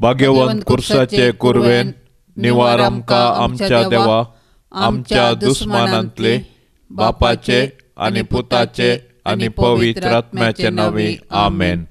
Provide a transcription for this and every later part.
भाग्यवंत कुर्साचे कुरवेन निवार आमकां आमच्या देवा आमच्या दुस्मानांतले बापाचे आनी पुताचे आनी पवित्र आत्म्याचे नांवी आमेन.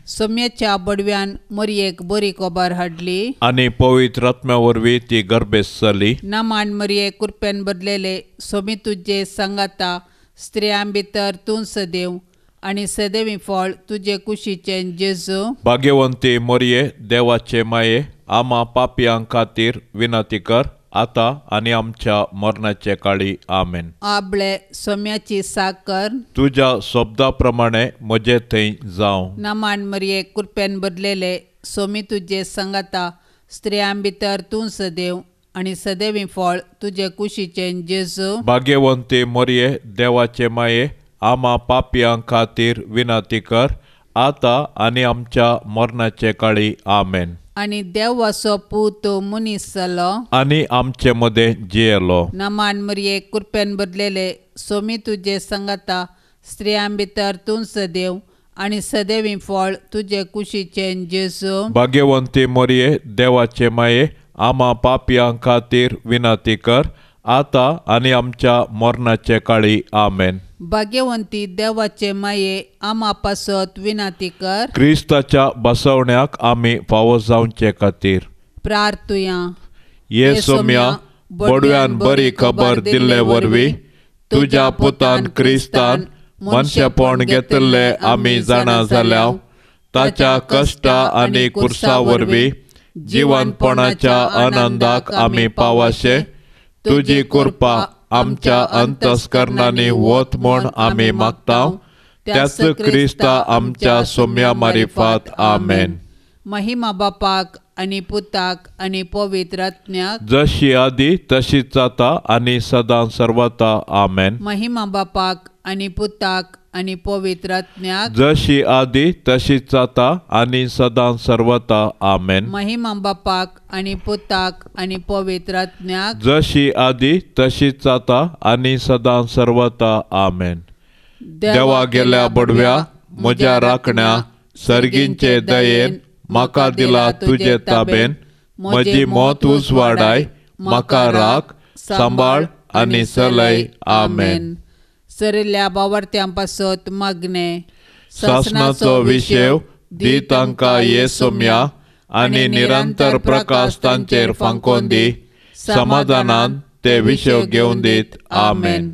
सोम्याच्या बडव्यान मरयेक बरी खबर हाडली आनी पवित्र आत्म्या वरवीं ती गर्भेस्त जाली. नामान मरये कुरप्यान बदलेले सोमी तुजे सांगाता स्त्रियां भितर तूं सदैव आनी सदैवी फळ तुजे कुशीचें जेजू. भाग्यवंती मरये देवाचे माये आमा पापयां खातीर विनंती कर आतां आनी आमच्या मरणाचे काळी आमेन. आबळे सोम्याची साकर तुज्या शब्दा प्रमाणे म्हजे थंय जावं. नामान मरये कुरप्यान बदलेले सोमी तुजे सांगाता स्त्रियां भितर तूं सदैव आनी सदैवी फळ तुजे कुशीचें जेजू. भाग्यवंती मरये देवाचे माये आमा पापयां खातीर विनंती कर आतां आनी आमच्या मरणाचे काळी आमेन. आनी देवाचो पूत मनीस जालो आनी आमचे मदें जियेलो. नामान मरये कुरप्यान बदलेले सोमी तुजे सांगाता स्त्रियां भितर तूं सदैव आनी सदैवी फळ तुजे कुशीचें जेजू. भाग्यवंती मरये देवाचे माये आमा पापयां खातीर विनंती कर आतां आनी आमच्या मरणाचे काळी आमेन. भाग्यवंती देवाचे माये आमा पासत विनंती कर. क्रिस्ताच्या बसवण्याक आमी फावो जावचे खातीर प्रार्थुया. ये सोम्या बडव्यान बरी खबर दिल्ले वरवीं तुज्या पुतान क्रिस्तान मनशेपण घेतिल्ले आमी जाणा जाल्या. ताच्या कश्टा आनी कुर्सा वरवीं जिवनपणाच्या आनंदाक आमी पावाशे. तुजी कृपा आमच्या अंतस्करणांनी वत म्हूण आमी मागता. त्याच क्रिस्ता आमच्या सोम्या मारिफात आमेन. महिमा बापाक आनी पुताक आनी पवित्र आत्म्याक जशी आदी तशीच जाता आनी सदां सर्वता आमेन. महिमा बापाक आनी पुताक आनी पवित्र आत्म्याक जशी आदी तशीच जाता आनी सदां सर्वता आमेन. महिमा बापाक आनी पुताक आनी पवित्र आत्म्याक जशी आदी तशीच जाता आनी सदां सर्वता आमेन. देवा गेल्या बडव्या म्हज्या राखण्या सर्गींचे दयेन म्हाका दिला तुजे ताबेन. म्हजी मौत उजवाडाय म्हाका राख सांबाळ आनी चलय आमेन. सरिल्ल्या बावर्त्यां पासत मागणे सासणाचो विशेव दी तांकां ये सोम्या आनी निरंतर प्रकाश तांचेर फांकोन दी. समाधानान ते विशेव घेवन दीत आमेन.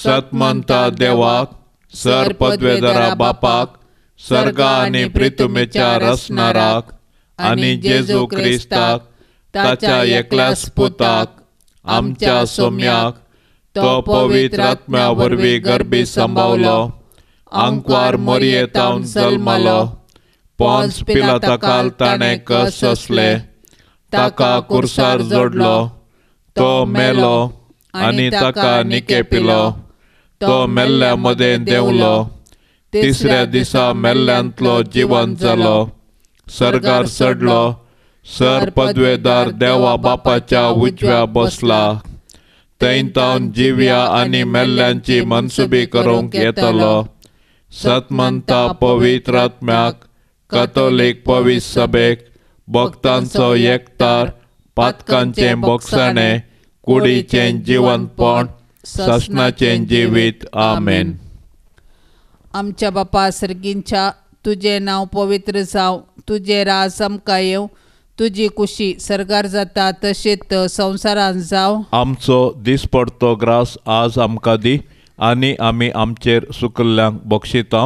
सतमंता देवाक सर पदवेदारा बापाक सर्गा आनी प्रितुमेच्या रसनाराक आनी जेजू क्रिस्ताक ताच्या एकल्याच पुताक आमच्या सोम्याक तो पवित्र आत्म्या वरवीं गर्भी सांबावलो. आंकवार मोरयेतावन जल्मलो. पोन्स पिलाताकाल ताणें कस सोंसले. ताका कुर्सार जोडलो. तो मेलो आनी ताका निकेपिलो. तो मेल्ल्या मदें देंवलो. तिसऱ्या दिसा मेल्ल्यांतलो जिवन जालो. सर्गार चडलो. सर पदवेदार देवा बापाच्या उजव्या बसला. थंय तावन जिव्या आनी मेल्ल्यांची मनसुबी करूंक येतलो. सतमंता पवित्र आत्म्याक कथोलीक पवित्र सभेक भक्तांचो एकतार पातकांचें बोगसाणें कुडीचें जिवनपण सासणाचें जिवीत आमेन. आमच्या बापा सर्गींच्या तुजें नांव पवित्र जावं. तुजें राज आमकां येवं. तुजी कुशी सर्गार जाता तशेंच संवसारांत जावं. आमचो दिसपडतो ग्रास आज आमकां दी आनी आमी आमचेर सुकल्ल्यांक बक्षिता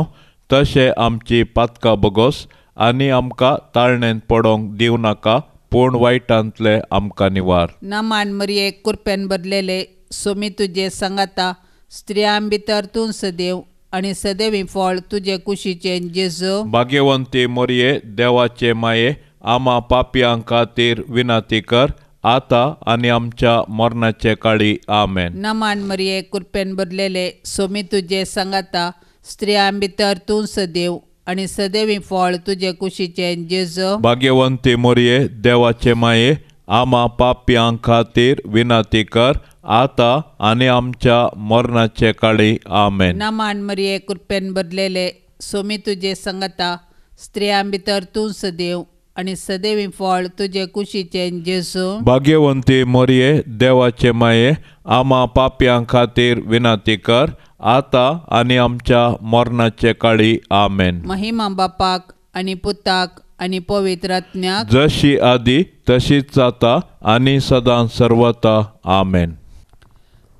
तशें आमची पातकां बगोस आनी आमकां ताळणेंत पडोवंक दिवं नाका पूण वायटांतले आमकां निवार. नामान मरये कुरप्यान बदलेले सोमी तुजे सांगाता स्त्रियां भितर तूं सदैव आनी सदैवी फळ तुजे कुशीचें जेजू. भाग्यवंती मरये देवाचे माये आमा पापयां खातीर विनंती कर आतां आनी आमच्या मरणाचे काळी आमेन. नामान मरये कुरप्यान बदलेले सोमी तुजे सांगाता स्त्रियां भितर तूं सदैव आनी सदैवी फळ तुजे कुशीचें जेजू. भाग्यवंती मरये देवाचे माये आमा पापयां खातीर विनंती कर आतां आनी आमच्या मरणाचे काळी आमेन. नामान मरये कुरप्यान बदलेले सोमी तुजे सांगाता स्त्रियां भितर तूं सदैव आनी सदैवी फळ तुजे कुशीचें जेजू. भाग्यवंती मोरये देवाचे माये, आमा पापयां खातीर विनंती कर आतां आनी आमच्या मरणाचे काळी. आमेन. महिमा बापाक आनी पुताक आनी पवित्र आत्म्याक, जशी आदी तशीच जाता आनी सदां सर्वता. आमेन.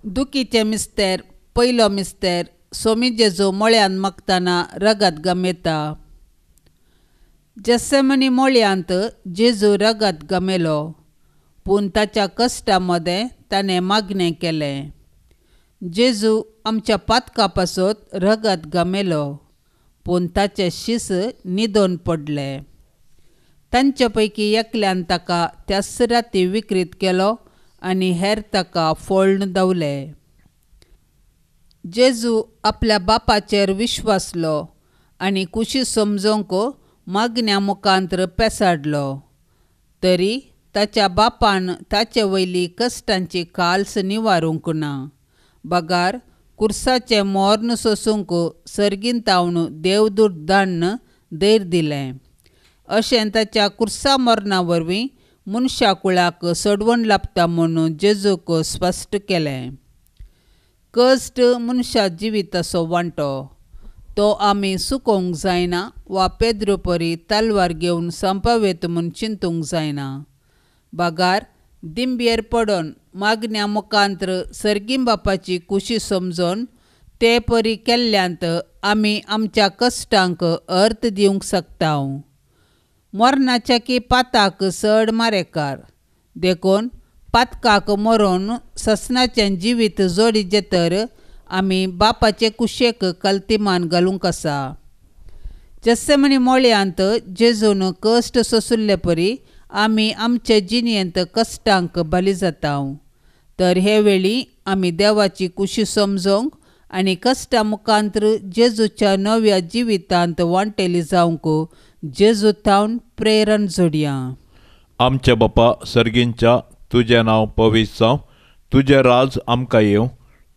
दुखीचे मिस्तेर पयलो मिस्तेर सोमी जेजू मळ्यान मागतना रगत गमेता. जेसेमनी मळयांत जेजू रगत गमेलो, पूण ताच्या कश्टा मदें ताणें मागणें केलें. जेजू आमच्या पातका पासत रगत गमेलो, पूण ताचे शीस न्हिदोन पडले. तांचे पैकी एकल्यान ताका त्याच राती विक्रीत केलो आनी हेर ताका फोळ्ण दवले. जेजू आपल्या बापाचेर विश्वासलो आनी कुशी समजूंक मागण्या मुखांत्र पेसाडलो, तरी ताच्या बापान ताचे वयली कश्टांची काल्स निवारूंक ना, बगार कुर्साचें मोर्न सोसूंक सर्गींतावन देवदूत धाडून धैर्य दिलें. अशें ताच्या कुर्सा मरणा वरवीं मनशा कुळाक सोडवण लाभता म्हणून जेजूक स्पश्ट केलें. कश्ट मनशा जिविताचो वांटो, तो आमी सुकोवंक जायना वा पेद्रू परी तलवार घेवन संपावेत म्हूण चिंतूंक जायना, बगार दिंबयेर पडून मागण्या मुखांत्र सर्गीं बापाची कुशी समजून ते परी केल्ल्यांत आमी आमच्या कश्टांक अर्थ दिवंक शकता. मरणाच्या की पाताक चड मारेकार, देखून पातकाक मरोन ससनाचें जिवीत जोडिचें तर आमी बापाचे कुशेक कल्तिमान घालूंक आसा. जेसेमनी मळयांत जेजून कश्ट सोंशिल्ले परी आमी आमचे जिणेंत कश्टांक बली जाता. तर हे वेळी आमी देवाची कुशी समजूंक आनी कश्टा मुखांत्र जेजूच्या नव्या जिवितांत वांटेली जावंक जेजू थावन प्रेरण जोडया. आमच्या बापा सर्गींच्या, तुजें नांव पवित्र जावं, तुजें राज आमकां येवं,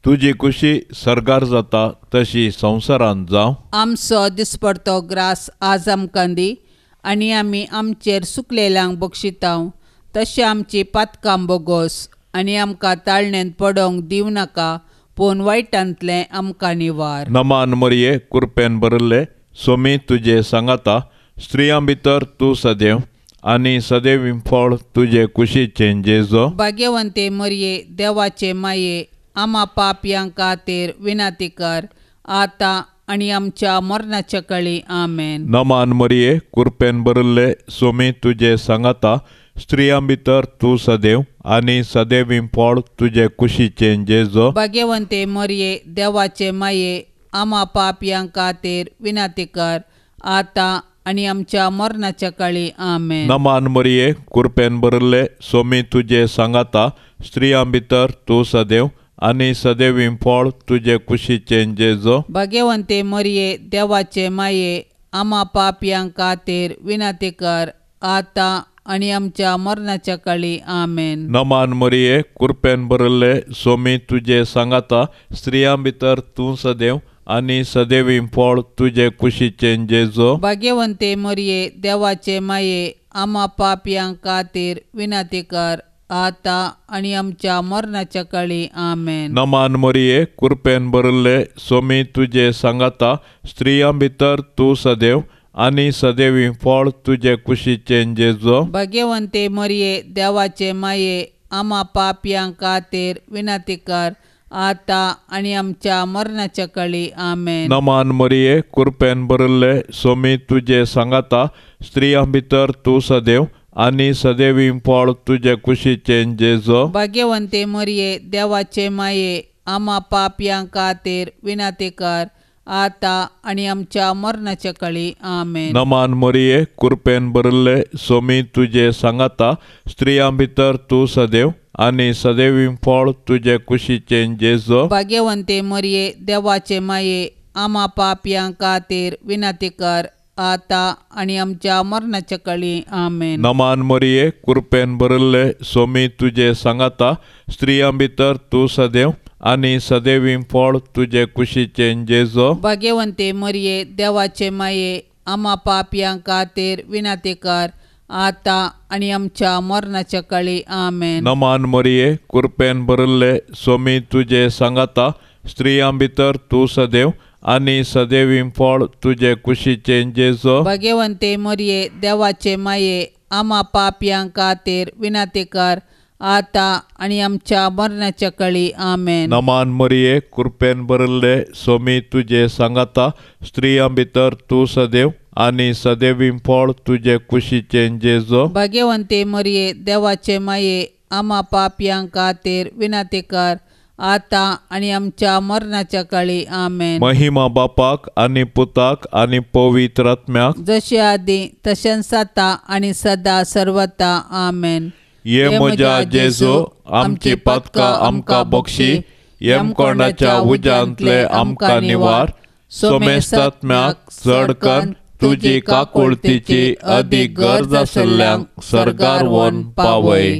तुजी कुशी सर्गार जाता तशी संवसारांत जावं. आमचो दिसपडतो ग्रास आज आमकां दी आनी आमी आमचेर सुकलेल्यांक बक्षितां तशें आमची पातकां बोगोस आनी आमकां ताळणेंत पडोवंक दिवं नाका, पूण वायटांतलें आमकां निवार. नमान मरये, कुरपेन भरिल्ले सोमी तुजे सांगाता, स्त्रियां भितर तूं सदैव आनी सदैव फळ तुजे कुशीचें जेजो. भाग्यवंते मरये देवाचे माये, आमा पापयां खातीर विनंती कर आतां आनी आमच्या मरणाच्या काळी. आमेन. नमान मरये, कुरपेन भरिल्ले सोमी तुजे सांगाता, स्त्रियां भितर तूं सदैव आनी सदैव फळ तुजे कुशीचें जेजो. भाग्यवंते मरये देवाचे माये, आमा पापयां खातीर विनंती कर आतां आनी आमच्या मरणाच्या काळी. आमेन. नमान मरये, कुरपेन भरिल्ले सोमी तुजे सांगाता, स्त्रियां भितर तूं सदैव आनी सदैव फळ तुजे कुशीचें जेजो. भाग्यवंते मरये देवाचे माये, आमा पापयां खातीर विनंती कर आतां आनी आमच्या मरणाच्या काळी. आमेन. नमान मरये, कुरपेन भरिल्ले सोमी तुजे सांगाता, स्त्रियां भितर तूं सदैव आनी सदैव फळ तुजे कुशीचें जेजो. भाग्यवंते मरये देवाचे माये, आमा पापयां खातीर विनंती कर आतां आनी आमच्या मरणाच्या काळी. आमेन. नमान मरये, कुरपेन भरिल्ले सोमी तुजे सांगाता, स्त्रियां भितर तूं सदैव आनी सदैव फळ तुजे कुशीचें जेजो. भाग्यवंते मरये देवाचे माये, आमा पापयां खातीर विनंती कर आतां आनी आमच्या मरणाच्या काळी. आमेन. नमान मरये, कुरपेन भरिल्ले सोमी तुजे सांगाता, स्त्रियां भितर तूं सदैव आनी सदैव फळ तुजे कुशीचें जेजो. भाग्यवंते मरये देवाचे माये, आमा पापयां खातीर विनंती कर आतां आनी आमच्या मरणाच्या काळी. आमेन. नमान मरये, कुरपेन भरिल्ले सोमी तुजे सांगाता, स्त्रियां भितर तूं सदैव आनी सदैव फळ तुजे कुशीचें जेजो. भाग्यवंते मरये देवाचे माये, आमा पापयां खातीर विनंती कर आतां आनी आमच्या मरणाच्या काळी. आमेन. नमान मरये, कुरपेन भरिल्ले सोमी तुजे सांगाता, स्त्रियां भितर तूं सदैव आनी सदैव फळ तुजे कुशीचें जेजो. भाग्यवंते मरये देवाचे माये, आमा पापयां खातीर विनंती कर आतां आनी आमच्या मरणाच्या काळी. आमेन. नमान मरिये, कृपेन भरिल्ले, स्वामी तुजे सांगाता, स्त्रियां भितर तूं सदैव आनी सदैवी फळ तुजे कुशीचें जेजू. भाग्यवंते मरिये, देवाचे माये, आमा पापयां खातीर विनंती कर, आतां आनी आमच्या मरणाच्या काळी. आमेन. नमान मरिये, कृपेन भरिल्ले, स्वामी तुजे सांगाता, स्त्रियां भितर तूं सदैव आनी सदैवी फळ तुजे कुशीचें जेजू. भाग्यवंते मरिये, देवाचे माये, आमा पापयां खातीर विनंती कर, आतां आनी आमच्या मरणाच्या काळी. आमेन. महिमा बापाक आनी पुताक आनी पवित्र आत्म्याक, जशे आदी तशेंच आतां आनी सदा सर्वता. आमेन. ये म्हज्या जेजू, आमची पातकां आमकां बक्षी, यमकोंडाच्या उज्यांतले आमकां निवार, सोमेस्तात्म्याक चड करून तुजी काकुळतीची अदीक गरज आशिल्ल्यांक सर्गार व्हरून पावय.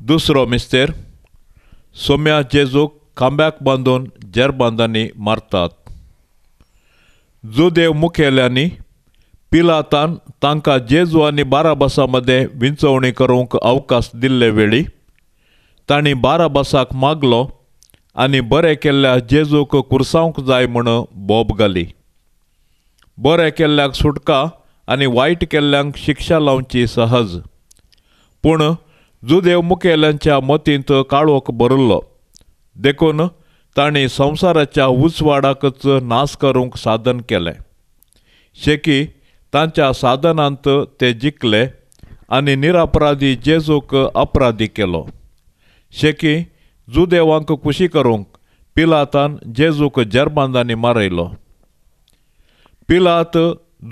दुसरो मिस्तेर. सोम्या जेजूक खांब्याक बांदून जेरबांदांनी मारतात. जुदेव मुखेल्यांनी पिलातान तांकां जेजू आनी बाराबासा मदें विंचवणी करूंक अवकाश दिल्ले वेळी तांणी बाराबासाक मागलो आनी बरें केल्ल्या जेजूक कुर्सावंक जाय म्हूण बोब घाली. बरें केल्ल्याक सुटका आनी वायट केल्ल्यांक शिक्षा लावची सहज. पूण जुदेव मुखेल्यांच्या मतींत काळोख भरिल्लो, देखून तांणी संवसाराच्या उजवाडाकच नाश करूंक साधन केलें. शेकी तांच्या साधनांत ते जिखले आनी निरापराधी जेजूक अपराधी केलो. शेकी जुदेवांक खुशी करूंक पिलातान जेजूक जेरबांदांनी मारयलो. पिलात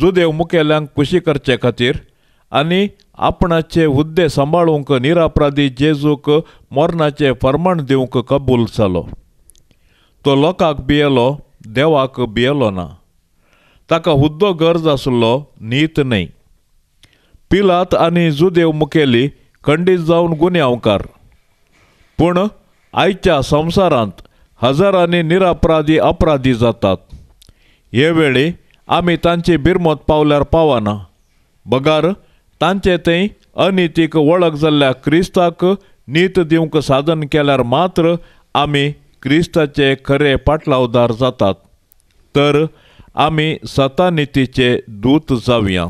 जुदेव मुखेल्यांक खुशी करचे खातीर आनी आपणाचे हुद्दे सांबाळूंक निरापराधी जेजूक मरणाचें फर्माण दिवंक कबूल जालो. तो लोकांक भियेलो, देवाक भियेलो ना. ताका हुद्दो गरज आसलो, नीत न्हय. पिलात आनी जुदेव मुखेली खंडीत जावन गुन्यांवकार. पूण आयच्या संवसारांत हजारांनी निरापराधी अपराधी जातात. हे वेळी आमी तांची बिरमत पावल्यार पावना, बगर तांचे थंय अनितीक वळख जाल्ल्या क्रिस्ताक नीत दिवंक साधन केल्यार मात्र आमी क्रिस्ताचे खरे पाटलावदार जातात. तर आमी सतानितीचे दूत जावया.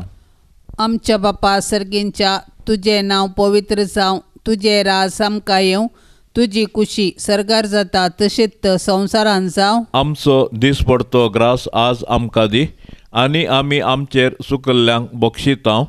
आमच्या बापा सर्गींच्या, तुजें नांव पवित्र जावं, तुजें राज आमकां येवं, तुजी कुशी सर्गार जाता तशीच संवसारान जावं. आमचो दिसपडतो ग्रास आज आमकां दी आनी आमी आमचेर सुकल्ल्यांक बक्षितांव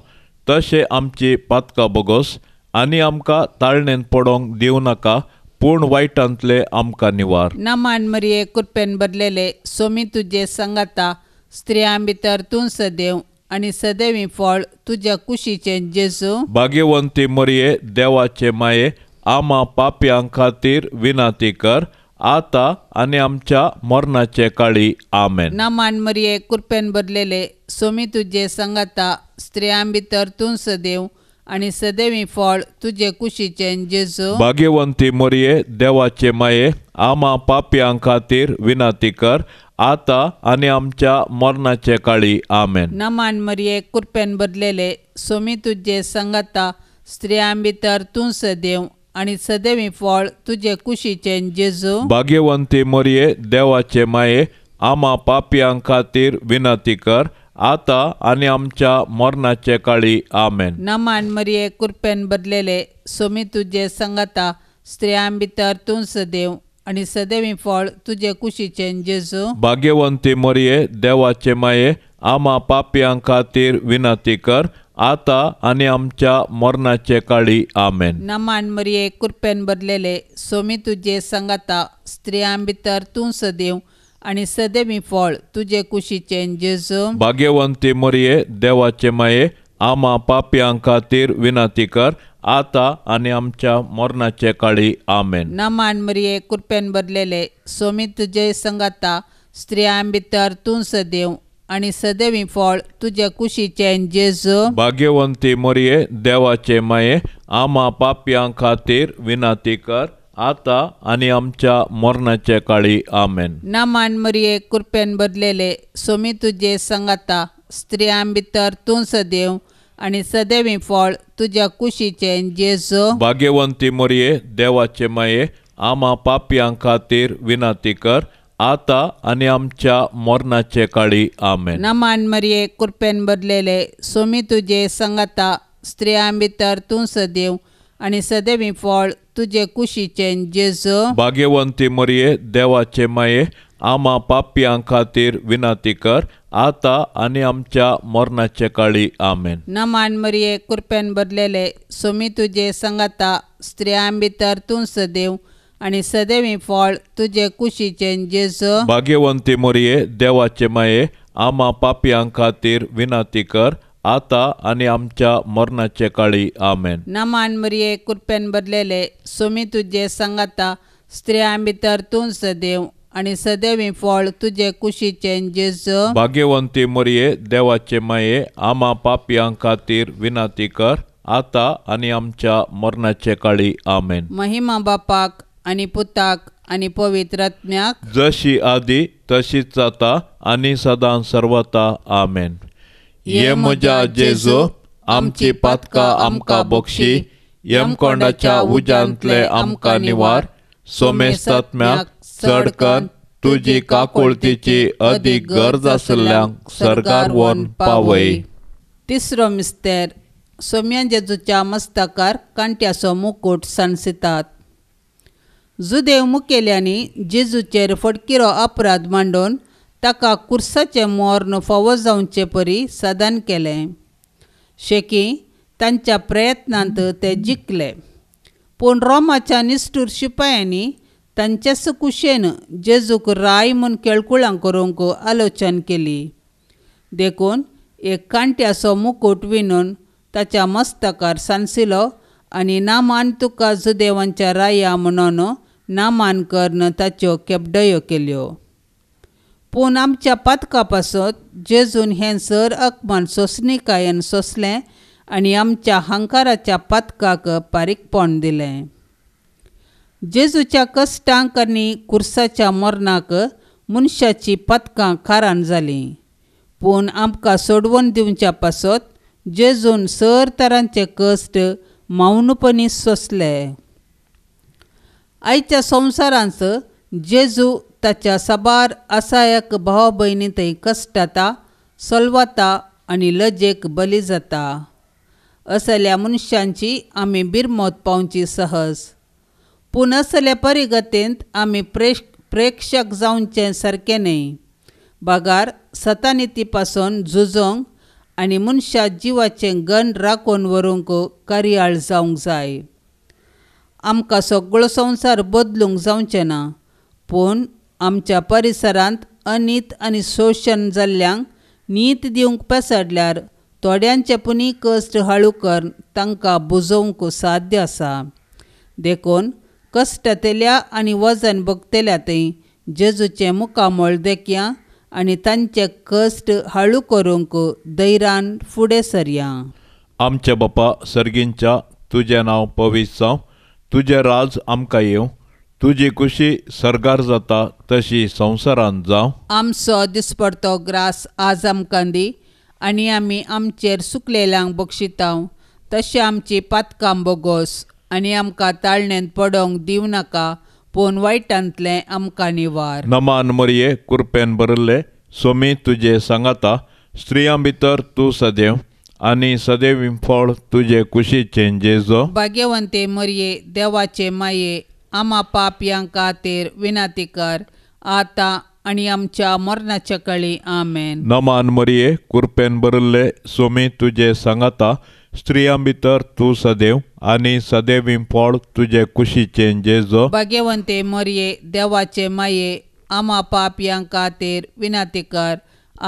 तशें आमची पातकां बोगोस आनी आमकां ताळणेन पडोंक दिवं नाका, पूण वायटांतले आमकां निवार. नमान मरिये, कृपेन भरलेले, स्वामी तुजे सांगाता, स्त्रियां भितर तूं सदैव आनी सदैवी फळ तुज्या कुशीचें जेजू. भाग्यवंती मरिये, देवाचे माये, आमा पापयां खातीर विनंती कर, आतां आनी आमच्या मरणाचे काळी. आमेन. नमान मरिये, कृपेन भरलेले, स्वामी तुजे सांगाता, स्त्रियां भितर तूं सदैव आनी सदैवी फळ तुजे कुशीचें जेजू. भाग्यवंती मरिये, देवाचे माये, आमा पापयां खातीर विनंती कर, आतां आनी आमच्या मरणाचे काळी. आमेन. नमान मरिये, कृपेन भरलेले, स्वामी तुजे सांगाता, स्त्रियां भितर तूं सदैव आनी सदैवी फळ तुजे कुशीचें जेजू. भाग्यवंती मरिये, देवाचे माये, आमा पापयां खातीर विनंती कर, आतां आनी आमच्या मरणाचे काळी. आमेन. नमान मरिये, कृपेन भरलेले, स्वामी तुजे सांगाता, स्त्रियां भितर तूं सदैव आनी सदैवी फळ तुजे कुशीचें जेजू. भाग्यवंती मरिये, देवाचे माये, आमा पापयां खातीर विनंती कर, आतां आनी आमच्या मरणाचे काळी. आमेन. नमान मरिये, कृपेन भरलेले, स्वामी तुजे सांगाता, स्त्रियां भितर तूं सदैव आनी सदैवी फळ तुजे कुशीचें जेजू. भाग्यवंती मरिये, देवाचे माये, आमा पापयां खातीर विनंती कर, आतां आनी आमच्या मरणाचे काळी. आमेन. नमान मरिये, कृपेन भरलेले, स्वामी तुजे सांगाता, स्त्रियां भितर तूं सदैव आनी सदैवी फळ तुजे कुशीचें जेजू. भाग्यवंती मरिये, देवाचे माये, आमा पापयां खातीर विनंती कर, आतां आनी आमच्या मरणाचे काळी. आमेन. नमान मरिये, कृपेन भरलेले, स्वामी तुजे सांगाता, स्त्रियां भितर तूं सदैव आनी सदैवी फळ तुज्या कुशीचें जेजू. भाग्यवंती मरिये देवाचे माये, आमा पापयां खातीर विनंती कर आता आनी आमच्या मरणाचे काळी. आमेन. नमान मरिये, कृपेन भरलेले, सोमी तुजे संगाता, स्त्रियां भितर तूं सदैव आनी सदैवी फळ तुजे कुशीचें जेजू. भाग्यवंती मरिये देवाचे माये, आमा पापयां खातीर विनंती कर आता आनी आमच्या मरणाचे काळी. आमेन. नमान मरिये, कृपेन भरलेले, सोमी तुजे संगाता, स्त्रियां भितर तूं सदैव आनी सदैवी फळ तुजे कुशीचें जेजू. भाग्यवंती मरिये देवाचे माये, आमा पापयां खातीर विनंती कर आता आनी आमच्या मरणाचे काळी. आमेन. नमान मरिये, कृपेन भरलेले, सोमी तुजे संगाता, स्त्रियां भितर तूं सदैव आनी सदैवी फळ तुजे कुशीचें जेजू. भाग्यवंती मरिये देवाचे माये, आमा पापयां खातीर विनंती कर आता आनी आमच्या मरणाचे काळी. आमेन. महिमा बापाक आनी पुताक आनी पवित्र आत्म्याक, जशी आदी तशीच जाता आनी सदां सर्वता. आमेन. ये म्हज्या जेजू, आमची पातकां आमकां बक्षी, यमकोंडाच्या उज्यांतले आमकां निवार, सोमेस्तात्म्याक चड करून तुजी काकुळतीची अदीक गरज आशिल्ल्यांक सर्गार व्हरून पावय. तिसरो मिस्तेर, सोम्या जेजूच्या मस्तकार कांट्याचो मुकूट सांडसितात. जुदेव मुखेल्यांनी जेजूचेर फटकिरो अपराध मांडून ताका कुर्साचें मर्ण फावो जावचे परी साधन केलें. शेकी तांच्या प्रयत्नांत ते जिखले, पूण रोमाच्या निश्ठूर शिपायांनी तांच्याच कुशेन जेजूक राय म्हूण केळकुळां करूंक आलोचन केली. देखून एक कांट्याचो मुकूट विणून ताच्या मस्तकार सांडसिलो आनी नामान तुका जुदेवांच्या राया म्हणून नामान करून ताच्यो केपडयो केल्यो. पूण आमच्या पातका पासत जेजून हें सर अपमान सोंसणीकायेन सोंसलें आनी आमच्या हंकाराच्या पातकाक पारीकपण दिलें. जेजूच्या कश्टांक आनी कुर्साच्या मरणाक मनशाची पातकां कारण जालीं, पूण आमकां सोडवून दिवच्या पासत जेजून सर तरांचे कश्ट मौनपणी सोंसले. आयच्या संवसारांत जेजू ताच्या साबार असायक भाव भयणी थंय कश्टाता, सलवता आनी लजेक बली जाता. असल्या मनशांची आमी बिरमत पावची सहज, पूण असल्या परिगतेंत आमी प्रेक्षक जावचें सारकें न्हय, बगार सतानिती पासून झुजोंक आनी मनशा जिवाचें गण राखून व्हरूंक कार्याळ जावंक जाय. आमकां सगळो संवसार बदलूंक जावचें ना, पूण आमच्या परिसरांत अनीत आनी शोशण जाल्ल्यांक नीत दिवंक पेसडल्यार थोड्यांचे पुणी कश्ट हाळू करून तांकां बुजोवंक साध्य आसा. देखून कश्टांतल्या आनी वजन भोगतल्या थंय जेजूचें मुखामळ देखया आनी तांचे कश्ट हाळू करूंक धैर्यान फुडें सरया. आमच्या बापा सर्गींच्या, तुजें नांव पवित्र जावं, तुजें राज आमकां येवं, तुजी खुशी सर्गार जाता तशी संवसारांत जावं. आमचो दिसपडतो ग्रास आज आमकां दी आनी आमी आमचेर सुकलेल्यांक बक्षितांव तशें आमची पातकां बोगोस आनी आमकां ताळणेंत पडोवंक दिवं नाका, पूण वायटांतलें आमकां निवार. नमान मरिये, कुरपेन भरिल्ले, सोमी तुजे सांगाता, स्त्रियां भितर तूं सदैव आनी सदैव फळ तुजे कुशीचें जेजो. भाग्यवंते मरिये, देवाचे माये, आमा पापयां खातीर विनंती कर आतां आनी आमच्या मरणाच्या कळी. आमेन. नमान मरिये, कुरपेन भरिल्ले, सोमी तुजे सांगाता, स्त्रियां भितर तूं सदैव आनी सदैव फळ तुजे कुशीचें जेजो. भाग्यवंते मरिये, देवाचे माये, आमा पापयां खातीर विनंती कर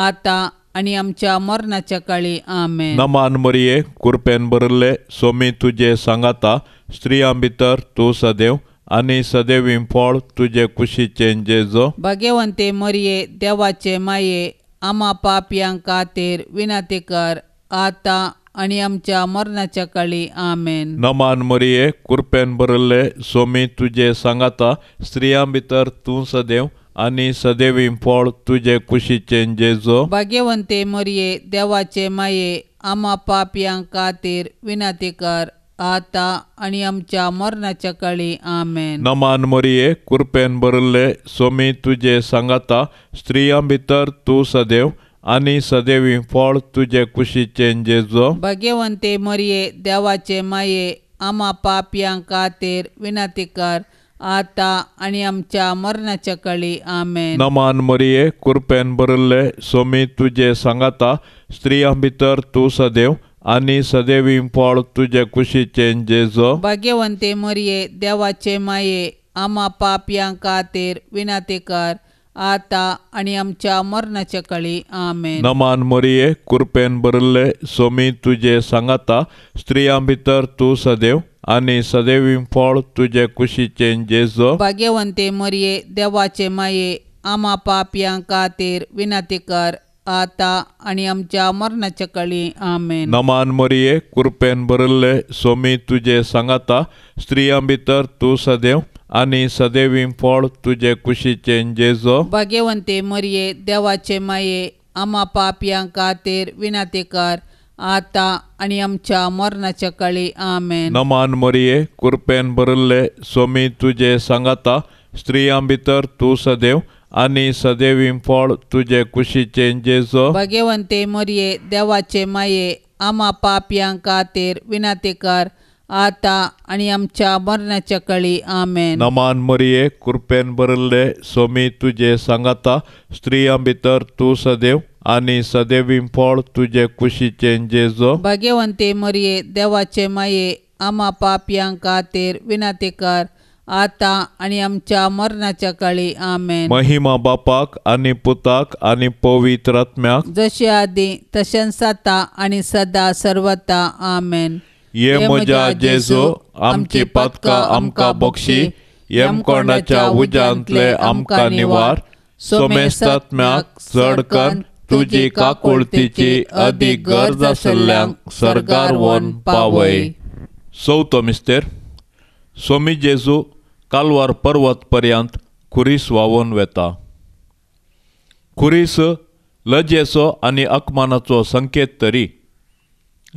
आतां आनी आमच्या मरणाच्या काळी. आमेन. नमान मरिये, कुरपेन भरिल्ले, सोमी तुजे सांगाता, स्त्रियां भितर तूं सदैव आनी सदैव फळ तुजे कुशीचें जेजो. भाग्यवंते मरिये, देवाचे माये, आमा पापयां खातीर विनंती कर आतां आनी आमच्या मरणाच्या काळी. आमेन. नमान मरिये, कुरपेन भरिल्ले, सोमी तुजे सांगाता, स्त्रियां भितर तूं सदैव आनी सदैव फळ तुजे कुशीचें जेजो. भाग्यवंते मरिये, देवाचे माये, आमा पापयां खातीर विनंती कर आतां आनी आमच्या मरणाच्या काळी. आमेन. नमान मरिये, कृपेन भरिल्ले, सोमी तुजे सांगाता, स्त्रियां भितर तूं सदैव आनी सदैवी फळ तुजे कुशीचें जेजू. भाग्यवंते मरिये, देवाचे माये, आमा पापयां खातीर विनंती कर आतां आनी आमच्या मरणाच्या काळी. आमेन. नमान मरिये, कृपेन भरिल्ले, सोमी तुजे सांगाता, स्त्रियां भितर तूं सदैव आनी सदैवी फळ तुजे कुशीचें जेजू. भाग्यवंते मरिये, देवाचे माये, आमा पापयां खातीर विनंती कर आतां आनी आमच्या मरणाच्या काळी. आमेन. नमान मरिये, कृपेन भरिल्ले, सोमी तुजे सांगाता, स्त्रियां भितर तूं सदैव आनी सदैवी फळ तुजे कुशीचें जेजू. भाग्यवंते मरिये, देवाचे माये, आमा पापयां खातीर विनंती कर आतां आनी आमच्या मरणाच्या काळी. आमेन. नमान मरिये, कृपेन भरिल्ले, सोमी तुजे सांगाता, स्त्रियां भितर तूं सदैव आनी सदैवी फळ तुजे कुशीचें जेजू. भाग्यवंते मरिये, देवाचे माये, आमा पापयां खातीर विनंती कर आतां आनी आमच्या मरणाच्या काळी. आमेन. नमान मरिये, कृपेन भरिल्ले, सोमी तुजे सांगाता, स्त्रियां भितर तूं सदैव आनी सदैवी फळ तुजे कुशीचें जेजू. भाग्यवंते मरिये, देवाचे माये, आमा पापयां खातीर विनंती कर आतां आनी आमच्या मरणाच्या काळी. आमेन. नमान मरिये, कृपेन भरिल्ले, सोमी तुजे सांगाता, स्त्रियां भितर तूं सदैव आनी सदैवी फळ तुजे कुशीचें जेजू. भाग्यवंते मरिये, देवाचे माये, आमा पापयां खातीर विनंती कर आतां आनी आमच्या मरणाच्या काळी. आमेन. महिमा बापाक आनी पुताक आनी पवित्र आत्म्याक, जशे आदी तशेंच आतां आनी सदा सर्वता. आमेन. ये म्हज्या जेजू, आमची पातकां आमकां बक्षी, यमकोंडाच्या उज्यांतले आमकां निवार, सोमेस्तात्म्याक चड करून तुजी काकुळतीची अदीक गरज आशिल्ल्यांक सर्गार व्हरून पावय. चवथो मिस्तेर. सोमी जेजू कालवार पर्वत पर्यंत खुरीस व्हांवून वेता. खुरीस लजेचो आनी अपमानाचो संकेत तरी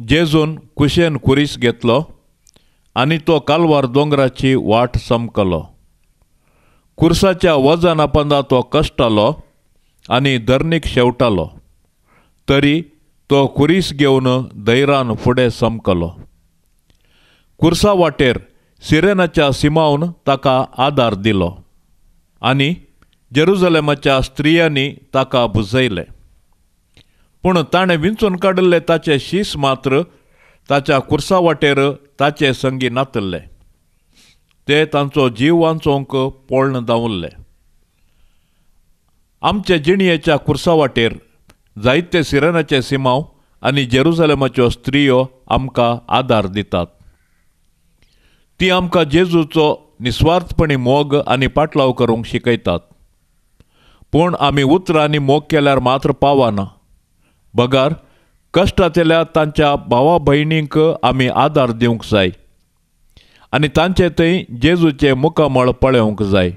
जेजून कुशेन खुरीस घेतलो आनी तो कालवार दोंगराची वाट समकलो. खुरसाच्या वजना पंदा तो कश्टालो आनी धरणीक शेवटालो, तरी तो खुरीस घेवन धैरान फुडें समकलो. खुरसा वाटेर सिरेनाच्या सिमावन ताका आदार दिलो आनी जेरुजलेमाच्या स्त्रियांनी ताका बुजयलें. पूण ताणें विंचून काडिल्ले ताचे शीस मात्र ताच्या खुरसा वाटेर ताचे संगी नातल्ले. ते तांचो जीव वांचोवंक पळण धांवल्ले. आमचे जिणयेच्या खुरसा वाटेर जायते सिरेनाचे सिमाव आनी जेरुजलेमाच्यो स्त्रियो आमकां आदार दितात. ती आमकां जेजूचो निस्वार्थपणी मोग आनी पाटलाव करूंक शिकयतात. पूण आमी उतरांनी मोग केल्यार मात्र पावना, बगर कश्टांतल्या तांच्या भावा भयणींक आमी आदार दिवंक जाय आनी तांचे थंय जेजूचें मुखामळ पळोवंक जाय.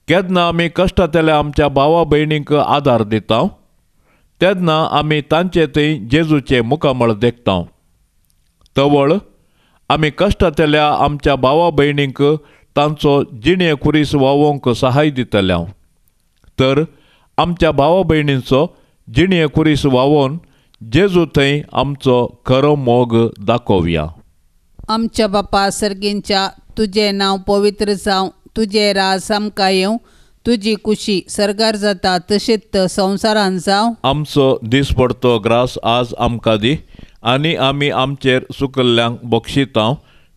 केन्ना आमी कश्टांतल्या आमच्या भावा भयणींक आदार दिता तेन्ना आमी तांचे थंय जेजूचें मुखामळ देखता. तवळ आमी कश्टांतल्या आमच्या भावा भयणींक तांचो जिणे खुरीस व्हांवोवंक सहाय दितले. तर आमच्या भावा भयणींचो जिणे खुरीस व्हांवोवन जेजू थंय आमचो खरो मोग दाखोवया. आमच्या बापा सर्गींच्या, तुजें नांव पवित्र जावं, तुजें राज आमकां येवं, तुजी कुशी सर्गार जाता तशेंच संवसारान जावं. आमचो दिसपडतो ग्रास आज आमकां दी आनी आमी आमचेर चुकल्ल्यांक बक्षिता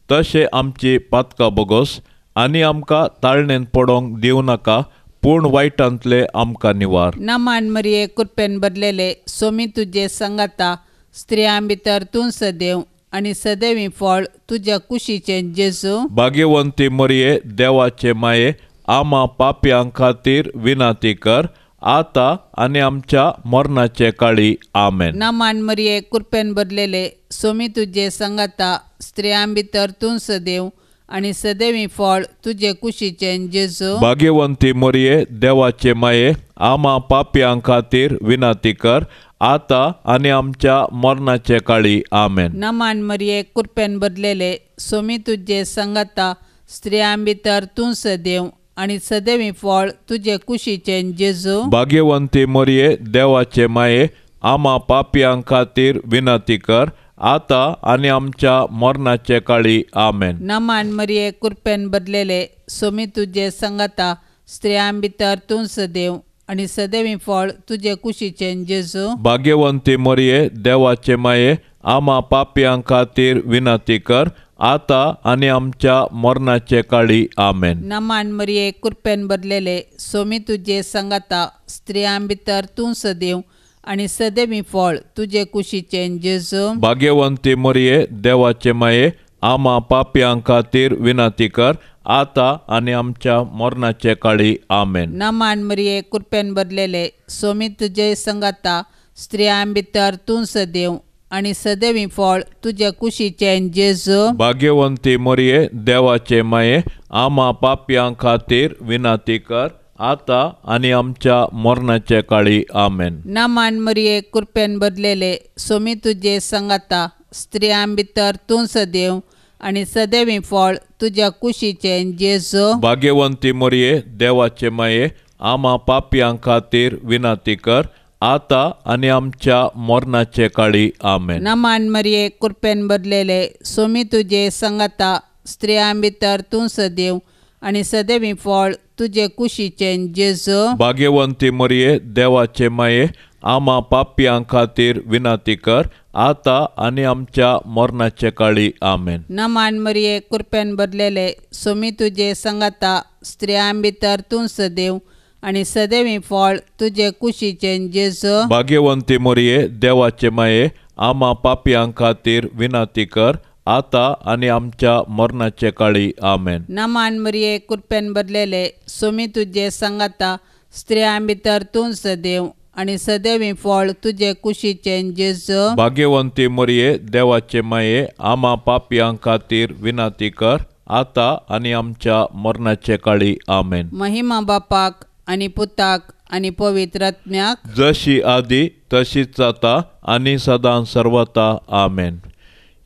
तशें आमची पातकां बोगोस आनी आमकां ताळणेन पडोवंक दिवं नाका, पूण वायटांतले आमकां निवार. नमान मरिये, कृपेन भरलेले, सोमी तुजे संगाता, स्त्रियां भितर तूं सदैव आनी सदैवी फळ तुज्या कुशीचें जेजू. भाग्यवंती मरिये, देवाचे माये, आमा पापयां खातीर विनंती कर आतां आनी आमच्या मरणाचे काळी. आमेन. नमान मरिये, कृपेन भरलेले, सोमी तुजे संगाता, स्त्रियां भितर तूं सदैव आनी सदैवी फळ तुजे कुशीचें जेजू. भाग्यवंती मरिये, देवाचे माये, आमा पापयां खातीर विनंती कर आतां आनी आमच्या मरणाचे काळी. आमेन. नमान मरिये, कृपेन भरलेले, सोमी तुजे संगता, स्त्रियां भितर तूं सदैव आनी सदैवी फळ तुजे कुशीचें जेजू. भाग्यवंती मरिये, देवाचे माये, आमा पापयां खातीर विनंती कर, आतां आनी आमच्या मरणाचे काळी. आमेन. नमान मरिये, कृपेन भरलेले, सोमी तुजे संगता, स्त्रियां भितर तूं सदैव आनी सदैवी फळ तुजे कुशीचें जेजू. भाग्यवंती मरिये, देवाचे माये, आमा पापयां खातीर विनंती कर, आतां आनी आमच्या मरणाचे काळी. आमेन. नमान मरिये, कृपेन भरलेले, सोमी तुजे संगता, स्त्रियां भितर तूं सदैव आनी सदैवी फळ तुजे कुशीचें जेजू. भाग्यवंती मरिये, देवाचे माये, आमा पापयां खातीर विनंती कर, आतां आनी आमच्या मरणाचे काळी. आमेन. नमान मरिये, कृपेन भरलेले, सोमी तुजे संगता, स्त्रियां भितर तूं सदैव आनी सदैवी फळ तुजे कुशीचें जेजू. भाग्यवंती मरिये, देवाचे माये, आमा पापयां खातीर विनंती कर, आतां आनी आमच्या मरणाचे काळी. आमेन. नमान मरिये, कृपेन भरलेले, सोमी तुजे संगता, स्त्रियां भितर तूं सदैव आनी सदैवी फळ तुज्या कुशीचें जेजू. भाग्यवंती मरिये, देवाचे माये, आमा पापयां खातीर विनंती कर, आतां आनी आमच्या मरणाचे काळी. आमेन. नमान मरिये, कृपेन भरलेले, सोमी तुजे संगता, स्त्रियां भितर तूं सदैव आनी सदैवी फळ तुजे कुशीचें जेजू. भाग्यवंती मरिये, देवाचे माये, आमा पापयां खातीर विनंती कर, आतां आनी आमच्या मरणाचे काळी. आमेन. नमान मरिये, कृपेन भरलेले, सोमी तुजे संगता, स्त्रियां भितर तूं सदैव आनी सदैवी फळ तुजे कुशीचें जेजू. भाग्यवंती मरिये, देवाचे माये, आमा पापयां खातीर विनंती कर, आतां आनी आमच्या मरणाचे काळी. आमेन. नमान मरिये, कृपेन भरलेले, सोमी तुजे संगता, स्त्रियां भितर तूं सदैव आनी सदैवी फळ तुजे कुशीचें जेजू. भाग्यवंती मरिये, देवाचे माये, आमा पापयां खातीर विनंती कर, आतां आनी आमच्या मरणाचे काळी. आमेन. महिमा बापाक आनी पुताक आनी पवित्र आत्म्याक, जशी आदी तशीच आतां आनी सदां सर्वता. आमेन.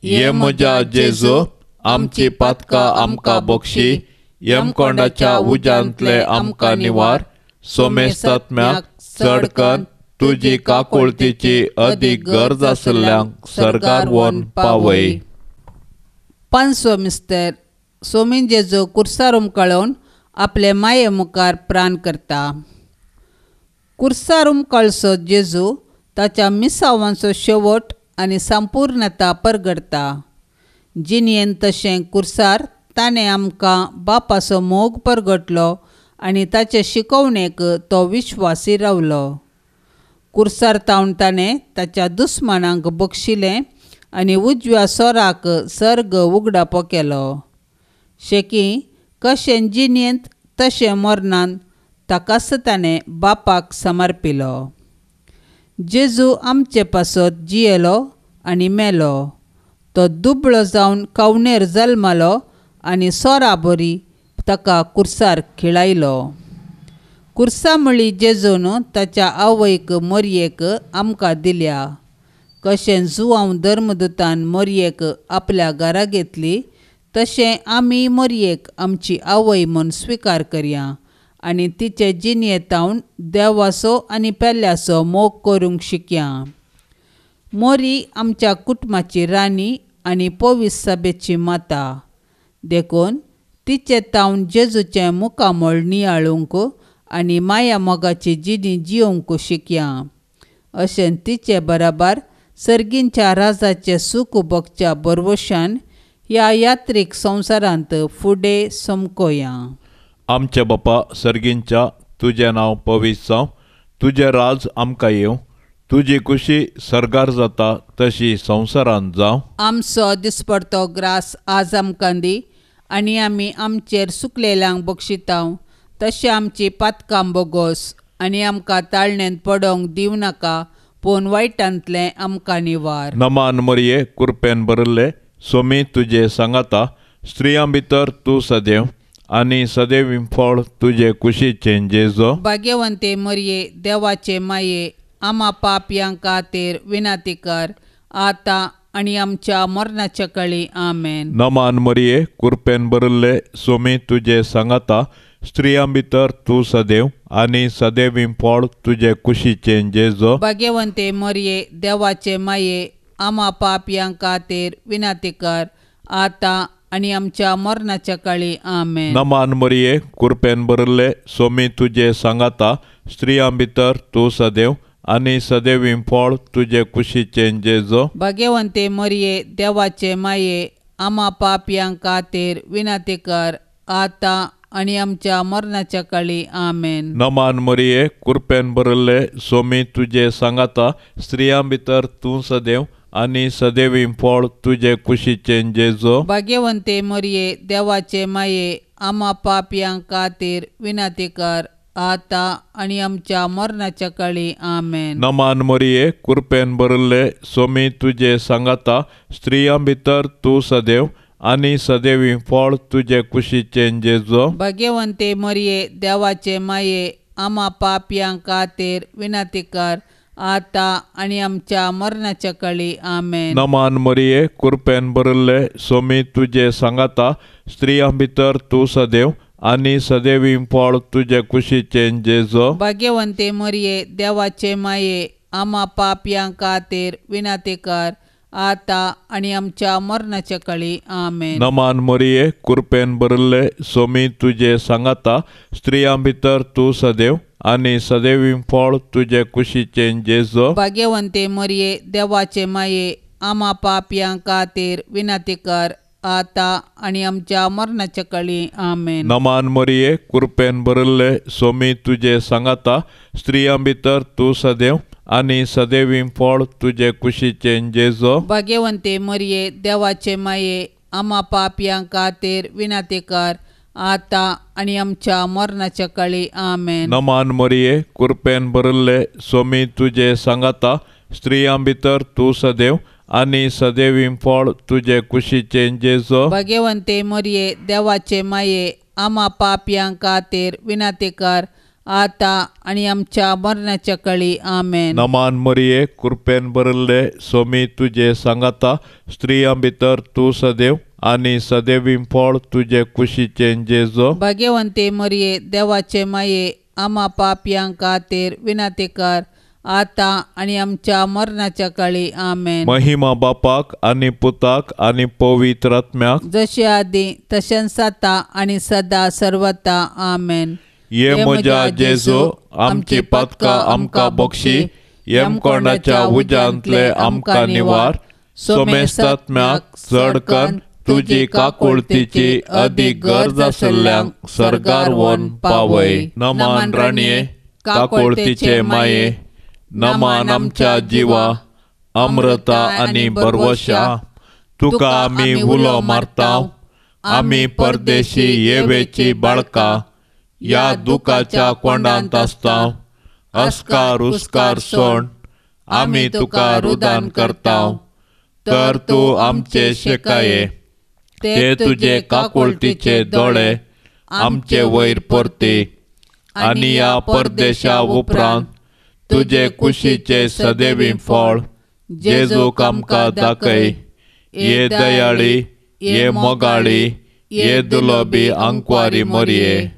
ये म्हज्या जेजू, आमची पातकां आमकां बक्षी, यमकोंडाच्या उज्यांतले आमकां निवार, सोमेस्तात्म्याक चड करून तुजी काकुळतीची अदीक गरज आशिल्ल्यांक सर्गार व्हरून पावय. पांचवो मिस्तर. सोमीन जेजू कुर्सार उमकळोवन आपले माये मुखार प्राण करता. कुर्सार उमकळसो जेजू ताच्या मिसावांचो शेवट आनी संपूर्णता परगडता. जिणेन तशें कुर्सार ताणें आमकां बापाचो मोग परगटलो आनी ताचे शिकवणेक तो विश्वासी रावलो. कुर्सार तावन ताणें ताच्या दुस्मानांक बक्षिलें आनी उजव्या सोराक सर्ग उगडापो केलो. शेकी कशें जिणेंत तशें मरणान ताकाच ताणें बापाक समर्पिलो. जेजू आमचे पासत जियेलो आनी मेलो. तो दुबळो जावन कवनेर जल्मलो आनी सोरा बरी ताका कुर्सार खिळायलो. कुर्सा म्हळी जेजून ताच्या आवयक मोरयेक आमकां दिल्या. कशें जुवांव धर्मदूतान मोरयेक आपल्या घरा घेतली तशें आमी मोरयेक आमची आवय म्हूण स्विकार करया आनी तिचे जिणेंतावन देवाचो आनी पेल्याचो मोग करूंक शिकया. मोरी आमच्या कुटुंबाची राणी आनी पवित्र सभेची माता, देखून तिचे तावन जेजूचें मुखामळ नियाळूंक आनी माया मोगाची जिणी जियोवंक शिकया. अशें तिचे बराबर सर्गींच्या राजाचें सूख भोगच्या बरवशान ह्या यात्रीक संवसारांत फुडें समकोया. आमच्या बापा सर्गींच्या, तुजें नांव पवित्र जावं, तुजें राज आमकां येवं, तुजी खुशी सर्गार जाता तशी संवसारांत जावं. आमचो दिसपडतो ग्रास आज आमकां दी आनी आमी आमचेर सुकलेल्यांक बक्षितांव तशें आमची पातकां बोगोस आनी आमकां ताळणेंत पडोवंक दिवं नाका, पूण वायटांतलें आमकां निवार. नमान मरिये, कुरपेन भरिल्ले, सोमी तुजे सांगाता, स्त्रियां भितर तूं सदैव आनी सदैव फळ तुजे कुशीचें जेजो. भाग्यवंते मरिये, देवाचे माये, आमा पापयां खातीर विनंती कर आतां आनी आमच्या मरणाच्या कळी. आमेन. नमान मरिये, कृपेन भरिल्ले, स्वामी तुजे सांगाता, स्त्रियां भितर तूं सदैव आनी सदैवी फळ तुजे कुशीचें जेजो. भाग्यवंते मरिये, देवाचे माये, आमा पापयां खातीर विनंती कर आतां आनी आमच्या मरणाच्या काळी. आमेन. नमान मरिये, कृपेन भरिल्ले, स्वामी तुजे सांगाता, स्त्रियां भितर तूं सदैव आनी सदैवी फळ तुजे कुशीचें जेजो. भाग्यवंते मरिये, देवाचे माये, आमा पापयां खातीर विनंती कर आतां आनी आमच्या मरणाच्या काळी. आमेन. नमान मरिये, कृपेन भरिल्ले, स्वामी तुजे सांगाता, स्त्रियां भितर तूं सदैव आनी सदैवी फळ तुजे कुशीचें जेजो. भाग्यवंते मरिये, देवाचे माये, आमा पापयां खातीर विनंती कर आतां आनी आमच्या मरणाच्या काळी. आमेन. नमान मरिये, कृपेन भरिल्ले, स्वामी तुजे सांगाता, स्त्रियां भितर तूं सदैव आनी सदैवी फळ तुजे कुशीचें जेजो. भाग्यवंते मरिये, देवाचे माये, आमा पापयां खातीर विनंती कर आतां आनी आमच्या मरणाच्या काळी. आमेन. नमान मरिये, कृपेन भरिल्ले, स्वामी तुजे सांगाता, स्त्रियां भितर तूं सदैव आनी सदैवी फळ तुजे कुशीचें जेजो. भाग्यवंते मरिये, देवाचे माये, आमा पापयां खातीर विनंती कर आतां आनी आमच्या मरणाच्या काळी. आमेन. नमान मरिये, कृपेन भरिल्ले, स्वामी तुजे सांगाता, स्त्रियां भितर तूं सदैव आनी सदैवी फळ तुजे कुशीचें जेजो. भाग्यवंते मरिये, देवाचे माये, आमा पापयां खातीर विनंती कर आतां आनी आमच्या मरणाच्या काळी. आमेन. नमान मरिये, कृपेन भरिल्ले, स्वामी तुजे सांगाता, स्त्रियां भितर तूं सदैव आनी सदैवी फळ तुजे कुशीचें जेजो. भाग्यवंते मरिये, देवाचे माये, आमा पापयां खातीर विनंती कर आतां आनी आमच्या मरणाच्या काळी. आमेन. नमान मरिये, कृपेन भरिल्ले, स्वामी तुजे सांगाता, स्त्रियां भितर तूं सदैव आनी सदैवी फळ तुजे कुशीचें जेजो. भाग्यवंते मरिये, देवाचे माये, आमा पापयां खातीर विनंती कर आतां आनी आमच्या मरणाच्या काळी. आमेन. नमान मरिये, कृपेन भरिल्ले, स्वामी तुजे सांगाता, स्त्रियां भितर तूं सदैव आनी सदैवी फळ तुजे कुशीचें जेजो. भाग्यवंते मरिये, देवाचे माये, आमा पापयां खातीर विनंती कर आतां आनी आमच्या मरणाच्या काळी. आमेन. महिमा बापाक आनी पुताक आनी पवित्र आत्म्याक, जशे आदी तशेंच आतां आनी सदा सर्वता. आमेन. ये म्हज्या जेजू, आमची पातकां आमकां बक्षी, यमकोंडाच्या उज्यांतले आमकां निवार, सोमेस्तात्म्याक चड कन्न तुजी काकुळतीची अदीक गरज आशिल्ल्यांक सर्गार व्हरून पावय. नमान राणये, काकुळतीचे माये, नमान आमच्या जिवा, अमृता आनी बरवशा, तुका आमी उलो मारता, आमी परदेशी येवेची बाळकां, ह्या दुखाच्या कोंडांत आसता, अस्कार उस्कार सोड आमी तुका रुदान करता, तर तूं आमचे शेकाये, ते तुजे काकुळतीचे दोळे आमचे वयर परती आनी ह्या परदेशा उपरांत तुजे कुशीचे सदैवी फळ जेजूक आमकां दाखय. ये दयाळी, ये मोगाळी, ये दुलोबी आंकवारी मरिये,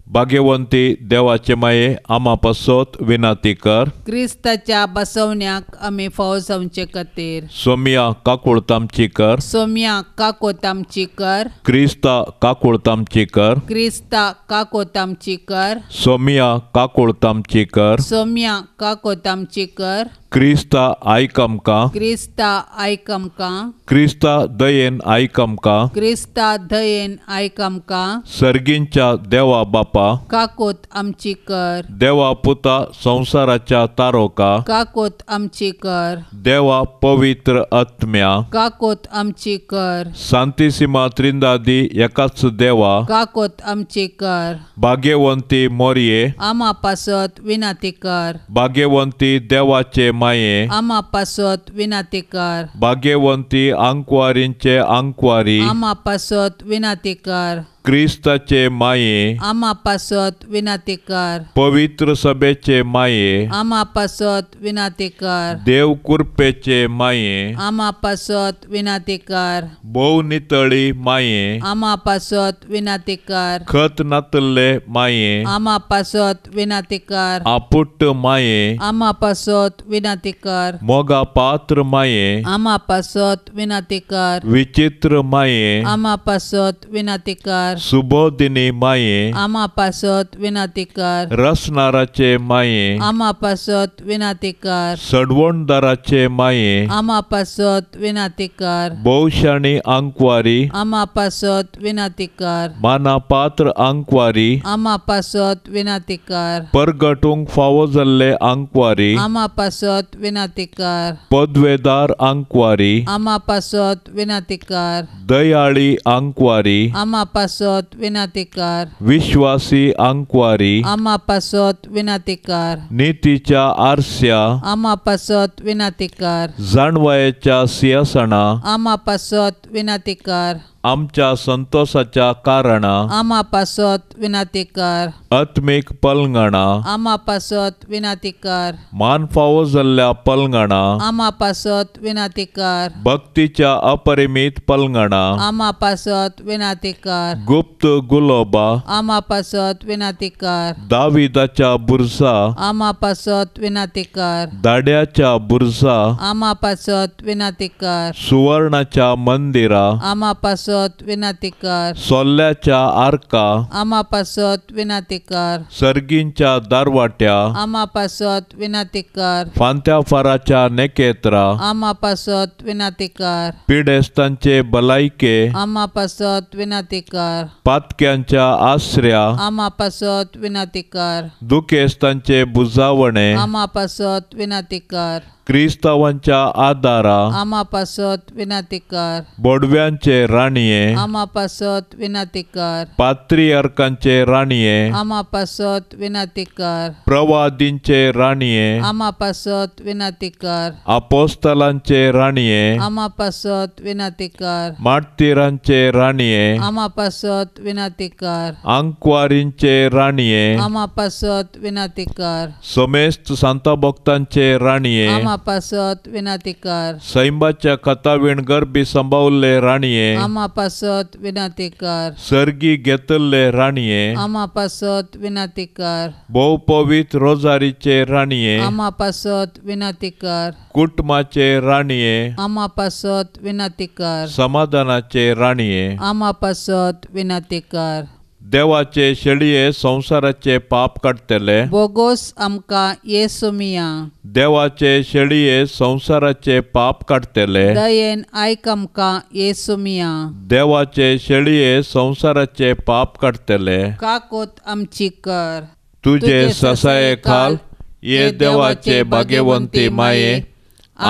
भाग्यवंती देवाचे माये, आमा पासत विनंती कर. क्रिस्ताच्या बसवण्याक आमी फावो जावचे खातीर. सोमिया काकुळत आमची कर. सोमिया काकोत आमची कर. क्रिस्ता काकुळत आमची कर. क्रिस्ता काकोत आमची कर. सोमिया काकुळत आमची कर. सोमिया काकोत आमची कर. क्रिस्ता आयक आमकां. क्रिस्ता आयक आमकां. क्रिस्ता दयेन आयक आमकां. क्रिस्ता दयेन आयक आमकां. सर्गींच्या देवा बापा, काकोत आमची कर. देवा पुता संवसाराच्या तारोका, काकोत आमची कर. देवा पवित्र आत्म्या, काकोत आमची कर. सांतिसिमा त्रिंदादी एकाच देवा, काकोत आमची कर. भाग्यवंती मोरये, आमा पासत विनंती कर. भाग्यवंती देवाचे माये, आमा पासत विनंती कर. भाग्यवंती आंकवारींचे आंकवारी, आमा पासत विनंती कर. क्रिस्ताचे माये आमा पासत विनाती कर. पवित्र सभेचे माये आमा पासत विनाती कर. देव कुरपेचे माये आमा पासत विनाती कर. भोव नितळी माये आमा पासत विनाती कर. खत नातल्ले माये आमा पासत विनाती कर. आपुट्ट माये आमा पासत विनाती कर. मोगा पात्र माये आमा पासत विनाती कर. विचित्र माये आमा पासत विनाती कर. सुबोधिनी माये आमा पासत विनाती कर. रसनाराचे माये आमा पासत विनाती कर. सडवणदाराचे माये आमा पासत विनाती कर. भोवशाणी आंकवारी आमा पासत विनाती कर. मानापात्र आंकवारी आमा पासत विनाती कर. परगटूंक फावो जाल्ले आंकवारी आमा पासत विनाती कर. पदवेदार आंकवारी आमा पासत विनाती कर. दयाळी आंकवारी आमा पासत विनाती कर. विश्वासी आंकवारी आमा पासत विनाती कर. नितीच्या आरस्या आमा पासत विनाती कर. जाणवायेच्या सिंहासना आमा पासत विनाती कर. आमच्या संतोषाच्या कारणा आमा पासत विनाती कर. आत्मीक पलंगणा आमा पासत विनाती कर. मान फावो जाल्ल्या पलंगणा आमा पासत विनाती कर. भक्तीच्या अपरिमीत पलंगणा आमा पासत विनाती कर. गुप्त गुलोबा आमा पासत विनाती कर. दाविदाच्या बुरसा आमा पासत विनाती कर. दाड्याच्या बुरसा आमा पासत विनाती कर. सुवर्णाच्या मंदिरा आमा पासत विनाती कर. सोल्ल्याच्या आर्का आमा पासत विनाती कर. सर्गींच्या दारवाट्या आमा पासत विनाती कर. फांत्याफाराच्या नेकेत्रा आमा पासत विनाती कर. पिडेस्तांचे भलायके आमा पासत विनाती कर. पातक्यांच्या आसऱ्या आमा पासत विनाती कर. दुखेस्तांचे बुजावणे आमा पासत विनाती कर. क्रिस्तावांच्या आदारा आमा पासत विनाती कर. बोडव्यांचे राणये आमा पासत विनाती कर. पात्रियर्कांचे राणये आमा पासत विनाती कर. प्रवादींचे राणये आमा पासत विनाती कर. आपोस्तलांचे राणये आमा पासत विनाती कर. मार्तीरांचे राणये आमा पासत विनाती कर. आंकवारींचे राणये आमा पासत विनाती कर. समेस्त सांताभक्तांचे राणये आमा पासत विनाती कर. सैंबाच्या कथावीण गर्भी संभावल्ले राणये आमा पासत विनाती कर. सर्गी घेतल्ले राणये आमा पासत विनाती कर. भोव पवित्र रोजारीचे राणये आमा पासत विनाती कर. कुटुंबाचे राणये आमा पासत विनाती कर. समाधानाचे राणये आमा पासत विनाती कर. देवाचे शेळये संवसाराचे पाप काडटले बोगोस आमकां येसू मिया. देवाचे शेळये संवसाराचे पाप काडटले दयेन आयक आमकां येसू मिया. देवाचे शेळये संवसाराचे पाप काडटले काकोत आमची कर. तुजे ससाये खाल ये देवाचे भाग्यवंती माये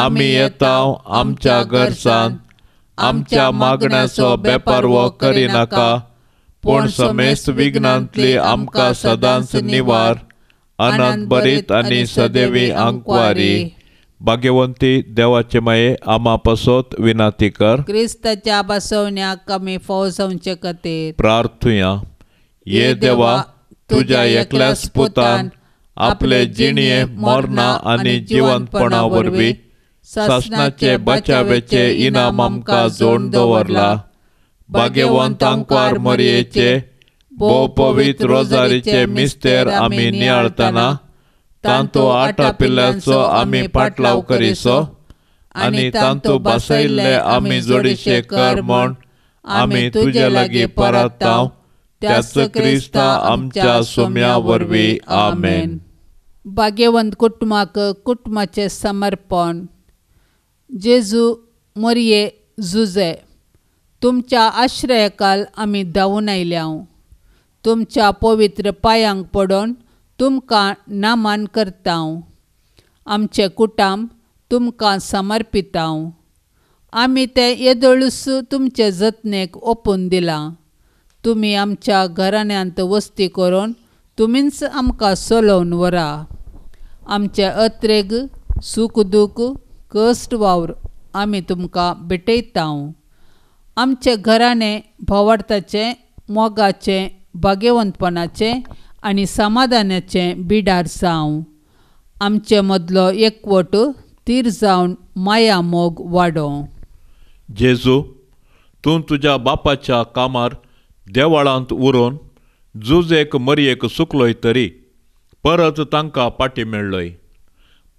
आमी येता आमच्या घरसान आमच्या मागण्याचो बेपारवो करिनाका पूण समेस्त विघ्नांतली आमकां सदांच निवार अनंत बरीत आनी सदैवी आंकवारी. भाग्यवंती देवाचे माये आमा पासत विनाती कर. क्रिस्ताच्या बसवण्याक आमी फौजवचे खातीर प्रार्थुया. ये देवा तुज्या एकल्याच पुतान आपले जिणये मरणा आनी जिवंतपणा वरवीं सासणाचे बचावेचे इनाम आमकां जोडून दवरला. भाग्यवंत आंकवार मरयेचे भोव पवित्र रोजारीचे मिस्तेर आमी नियाळतना तांतू आटा पिल्ल्याचो आमी पाटलाव करिसो आनी तांतू बसयल्ले आमी जोडीशे कर म्हूण आमी तुजे लागीं परताव त्याच क्रिस्ता आमच्या सोम्या वरवीं. आमेन. भाग्यवंत कुटुंबाक कुटुंबाचें समर्पण. जेजू मरये जुजे तुमच्या आश्रयाकाल आमी धांवून आयल्या. तुमच्या पवित्र पांयांक पडून तुमकां नामान करता. आमचें कुटुंब तुमकां समर्पिता. आमी तें येदोळूच तुमचे जतनेक ओपून दिलां. तुमी आमच्या घराण्यांत वस्ती करून तुमीच आमकां चलोवन व्हरा. आमचे अत्रेग सूख दूख कश्ट वावर आमी तुमकां भेटयता. आमचे घराणें भावार्थाचें मोगाचें, भाग्यवंतपणाचें आनी समाधानाचें बिडार जावं. आमचे मदलो एकवट तीर जावन माया मोग वाडोवं. जेजू, तूं तुज्या बापाच्या कामार देवळांत उरोवन जुजेक मरयेक सुकलोय तरी परत तांकां पाटी मेळ्ळोय.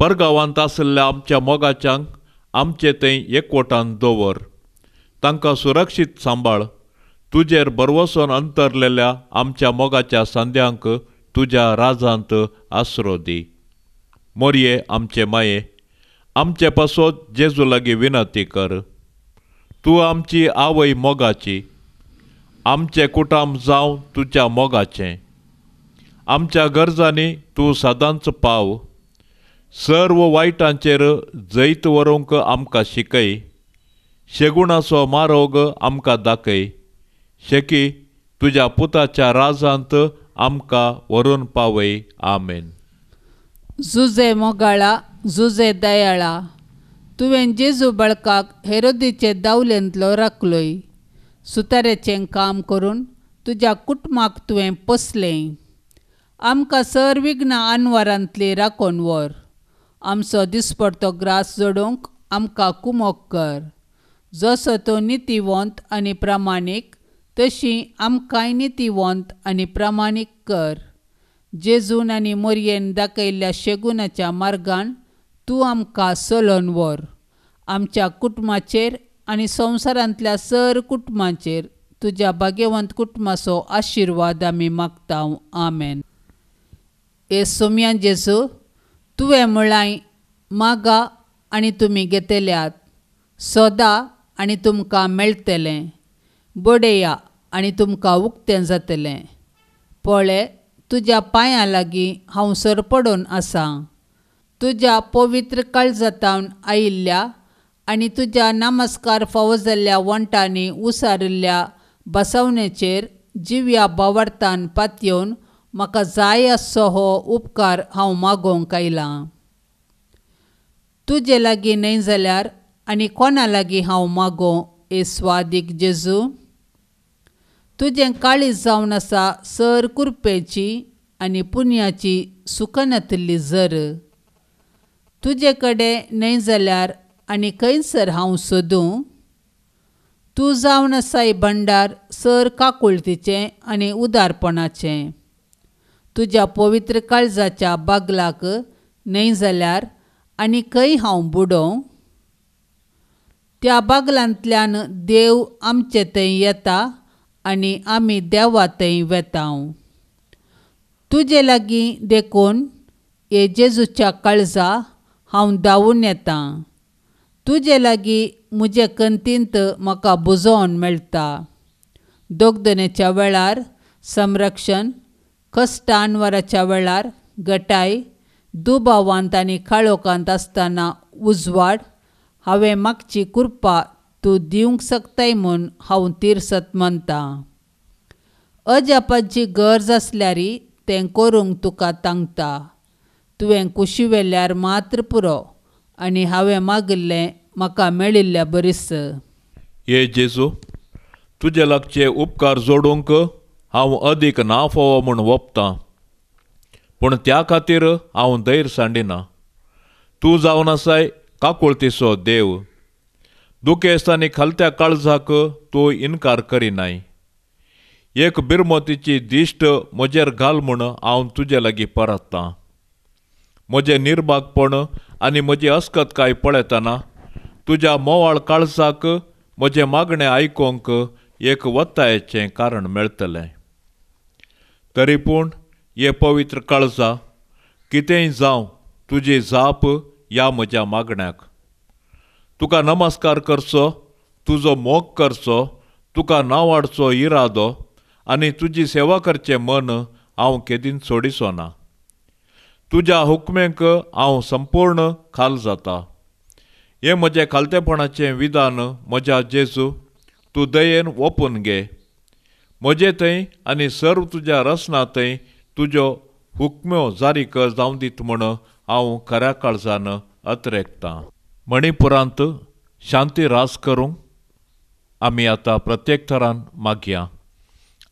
परगांवांत आशिल्ल्या आमच्या मोगाच्यांक आमचे थंय एकवटान दवर, तांकां सुरक्षीत सांबाळ. तुजेर भरवसोन अंतरलेल्या आमच्या मोगाच्या सांद्यांक तुज्या राजांत आसरो दी. मोरये आमचे माये, आमचे पासत जेजू लागीं विनंती कर. तूं आमची आवय मोगाची, आमचें कुटाम जावं तुज्या मोगाचें. आमच्या गरजांनी तूं सदांच पाव. सर्व वायटांचेर जैत व्हरूंक आमकां शिकय. शेगुणाचो मारोग आमकां दाखय. शेकी तुज्या पुताच्या राजांत आमकां व्हरून पावय. आमेन. जुजे मोगाळा, जुजे दयाळा, तुवें जेजू बाळकाक हेरोदीचे दावलेंतलो राखलोय. सुताऱ्याचें काम करून तुज्या कुटुंबाक तुवें पोसलें. आमकां सर विघ्नां आनवारांतली राखून व्हर. आमचो दिसपडतो ग्रास जोडूंक आमकां कुमोक कर. जसो तो नितीवंत आनी प्रामाणीक तशी आमकांय नितीवंत आनी प्रामाणीक कर. जेजून आनी मोरयेन दाखयल्ल्या शेगुणाच्या मार्गान तूं आमकां चलोवन व्हर. आमच्या कुटुंबाचेर आनी संवसारांतल्या सर कुटुंबाचेर तुज्या भाग्यवंत कुटुंबाचो आशिर्वाद आमी मागता. आमेन. हे सोम्या जेजू, तुवें म्हळां मागा आनी तुमी घेतल्यात, सोदा आनी तुमकां मेळटलें, बडया आनी तुमकां उक्तें जातलें. पळय, तुज्या पांयां लागीं हांव सरपडून आसां. तुज्या पवित्र काळजांतावन आयिल्ल्या आनी तुज्या नमस्कार फावो जाल्ल्या वण्टांनी उसारिल्ल्या बसवणेचेर जिव्या भावार्थान पातयेवन म्हाका जाय आसचो हो उपकार हांव मागोवंक आयलां. तुजे लागीं न्हय जाल्यार आनी कोणा लागीं हांव मागों हे स्वादीक जेजू? तुजें काळीज जावन आसा सर कुरपेची आनी पुण्याची सुकनातिल्ली जर. तुजे कडेन न्हय जाल्यार आनी खंयसर हांव सोदूं? तूं जावन आसाय भंडार सर काकुळतीचें आनी उदारपणाचें. तुज्या पवित्र काळजाच्या बागलाक न्हय जाल्यार आनी खंय हांव बुडोवं? त्या बागलांतल्यान देव आमचे थंय येता आनी आमी देवा थंय वेता. तुजे लागीं देखून हे जेजूच्या काळजा हांव धांवून येता. तुजे लागीं म्हजे कंतींत म्हाका बुजोवन मेळटा. दोगदनेच्या वेळार संरक्षण, कश्ट आनवराच्या वेळार गटाय, दुबावांत आनी काळोखांत आसतना उजवाड, हांवें मागची कृपा तूं दिवंक शकताय म्हूण हांव तिरसत मानतां. अजापाची गरज आसल्यार तें करूंक तुका तांकता. तुवें कुशी वेल्यार मात्र पुरो आनी हांवें मागिल्लें म्हाका मेळिल्ल्या बरीस. हे जेजू, तुजे लागचे उपकार जोडूंक हांव अदीक ना फावो म्हूण वपतां, पूण त्या खातीर हांव धैर्य सांडिना. तूं जावन आसाय काकुळतीचो देव. दुखेस्त आनी खालत्या काळजाक तूं इनकार करिनाय. एक बिरमतीची दिश्ट म्हजेर घाल म्हूण हांव तुजे लागीं परततां. म्हजें निर्भागपण आनी म्हजी अस्कतकाय पळयतना तुज्या मोवाळ काळजाक म्हजें मागणें आयकूंक एक वत्तायेचें कारण मेळटलें. तरी पूण हे पवित्र काळजा, कितेंय जावं तुजी जाप ह्या म्हज्या मागण्याक. तुका नमस्कार करचो, तुजो मोग करचो, तुका नांवाडचो इरादो आनी तुजी सेवा करचें मन हांव केदींच सोडिचो ना. तुज्या हुकमेक हांव संपूर्ण खाल जाता. हें म्हजें खालतेपणाचें विधान म्हज्या जेजू, तूं दयेन ओपून घे. म्हजे थंय आनी सर्व तुज्या रसना थंय तुज्यो हुकम्यो जारी कर जावं दीत म्हूण हांव खऱ्या काळजान अत्रेकतां. मणिपुरांत शांती रास करूंक आमी आतां प्रत्येक थरान मागया.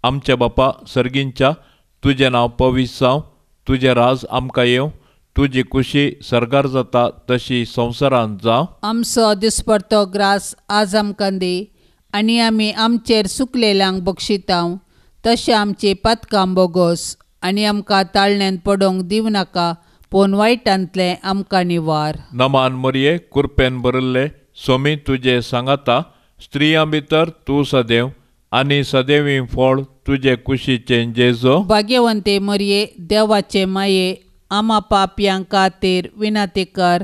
आमच्या बापा सर्गींच्या, तुजें नांव पवित्र जावं, तुजें राज आमकां येवं, तुजी कुशी सर्गार जाता तशी संवसारांत जावं. आमचो दिसपडतो ग्रास आज आमकां दी आनी आमी आमचेर सुकलेल्यांक बक्षितांव तशें आमची पातकां बोगोस आनी आमकां ताळण्यांत पडोवंक दिवं नाका पूण वायटांतलें आमकां निवार. नमान मरये, कुरपेन भरिल्ले, सोमी तुजे सांगाता, स्त्रियां भितर तूं सदैव आनी सदैवी फळ तुजे कुशीचें जेजो. भाग्यवंते मरये, देवाचे माये, आमा पापयां खातीर विनंती कर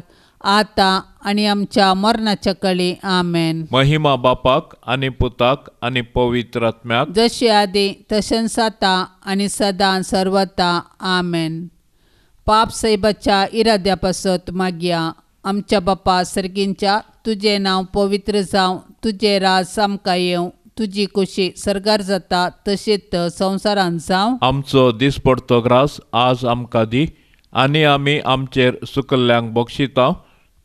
आतां आनी आमच्या मरणाच्या कळी. आमेन. महिमा बापाक आनी पुताक आनी पवित्र आत्म्याक, जशे आदी तशेंच आतां आनी सदां सर्वता. आमेन. पाप साहेबाच्या इराद्या पासत मागया. आमच्या बापा सर्गींच्या, तुजें नांव पवित्र जावं, तुजें राज आमकां येवं, तुजी कुशी सर्गार जाता तशीच संवसारांत जावं. आमचो दिसपडतो ग्रास आज आमकां दी आनी आमी आमचेर सुकल्ल्यांक बक्षिता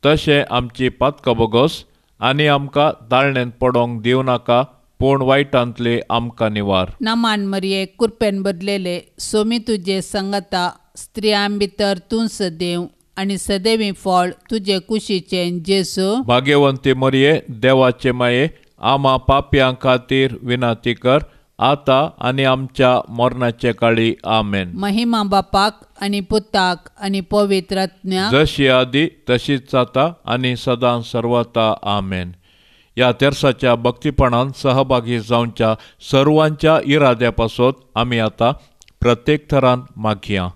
तशें आमची पातकां बोगोस आनी आमकां ताळण्यांत पडोवंक दिवं नाका पूण वायटांतले आमकां निवार. नमान मरये, कुरपेन बदलेले, सोमी तुजे संगता, स्त्रियां भितर तूं सदैव आनी सदैवी फळ तुजे कुशीचें जेजू. भाग्यवंती मरये, देवाचे माये, आमा पापयां खातीर विनंती कर आतां आनी आमच्या मरणाचे काळी. आमेन. महिमा बापाक आनी पुताक आनी पवित्र आत्म्याक, जशी आदी तशीच जाता आनी सदां सर्वता. आमेन. ह्या तेर्साच्या भक्तीपणान सहभागी जावच्या सर्वांच्या इराद्या पासत आमी आतां प्रत्येक थरान मागया.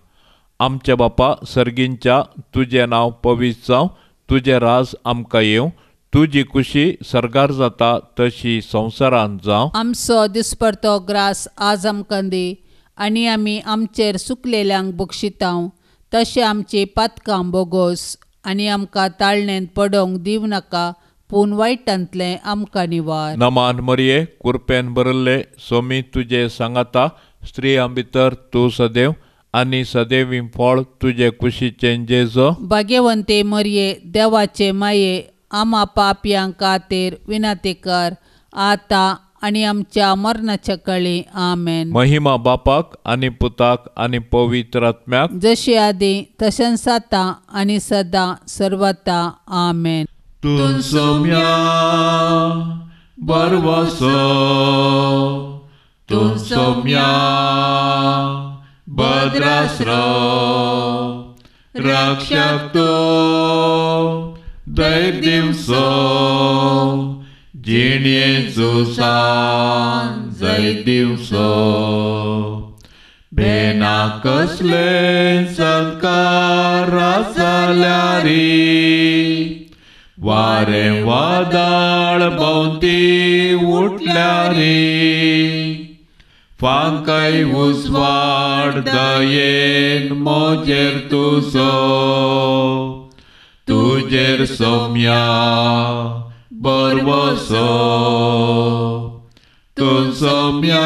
आमच्या बापा सर्गींच्या, तुजें नांव पवित्र जावं, तुजें राज आमकां येवं, तुजी कुशी सर्गार जाता तशी संवसारांत जावं. आमचो दिसपडतो ग्रास आज आमकां दी आनी आमी आमचेर सुकलेल्यांक बक्षितांव तशें आमची पातकां बोगोस आनी आमकां ताळण्यांत पडोवंक दिवं नाका पूण वायटांतलें आमकां निवार. नमान मरये, कुरपेन भरिल्ले, सोमी तुजे सांगाता, स्त्रियां भितर तूं सदैव आनी सदैवी फळ तुजे कुशीचें जेजो. भाग्यवंते मरये, देवाचे माये, आमा पापयां खातीर विनंती कर आतां आनी आमच्या मरणाच्या कळी. आमेन. महिमा बापाक आनी पुताक आनी पवित्र आत्म्याक, जशी आदी तशेंच आतां आनी सदां सर्वता. आमेन. तूं सोम्या बरवसो, तूं सोम्या भद्रास्रो, रक्षक तूं दैव दिवसो, जिणेचो सांज जय दिवसो. भेना कसले संस्कार जाल्यारी, वारें वादळ भोंवती उठल्यारी, फांकय उजवाड दयेन मोजेर तुजो, तुजेर सोम्या बरवसो, तूं सोम्या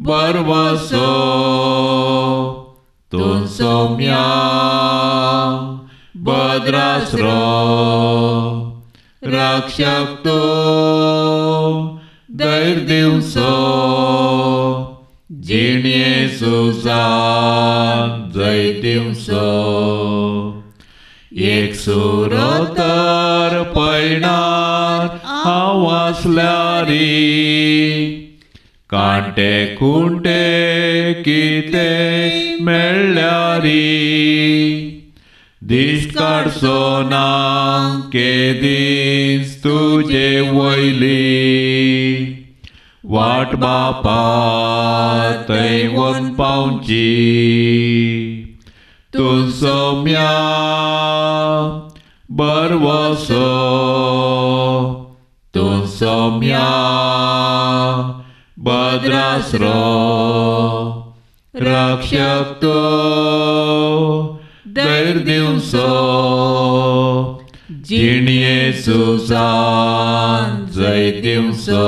बरवसो, तूं सोम्या भद्रास्रो, रक्षक तूं दैर दिवसो, जिणेचो सांज जय दिवसो. एक सुरो तर पयणार हांव आसल्यारी, कांटे खुंटे कितें मेळ्ळ्यारी, दिश्ट काडचो ना केदींच तुजे वयली, वाट बापा थंय वन पावची, तूं सोम्या बरवसो, तूं सोम्या भद्रास्रो, रक्षक तूं दैर दिवसो, जिणेचो सांज जय दिवसो.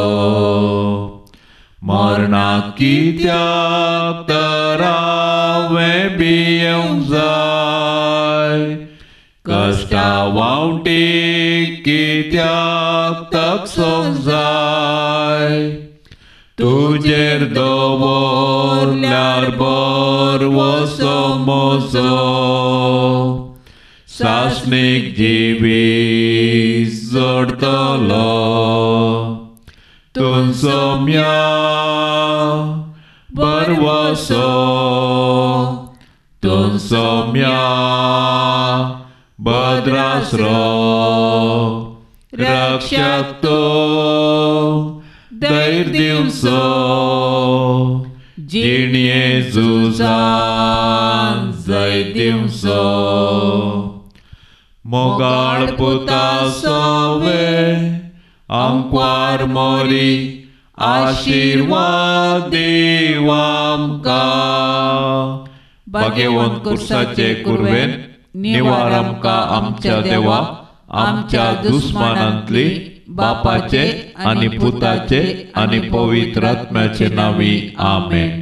मरणाक कित्याक तर हांवें भियेवंक जाय, कश्टा वावटीक कित्याक तकसोंक जाय, तुजेर दवरल्यार भरवसो म्हजो सासणीक जिवीत जोडटलो. तूं सोम्या भरवसो तूं सोम्या भद्रासरो रक्षक तूं धैर्य दिवचो जिणये झुजान जैत दिवचो. मोगाळ पुता सोवे आंकवार मोरी आशिर्वाद दीव आमकां. भाग्यवंत कुर्साचे कुरवेन निवार आमकां आमच्या देवा आमच्या दुस्मानांतली बापाचे आनी पुताचे आनी पवित्र आत्म्याचे नांवी. आमेन.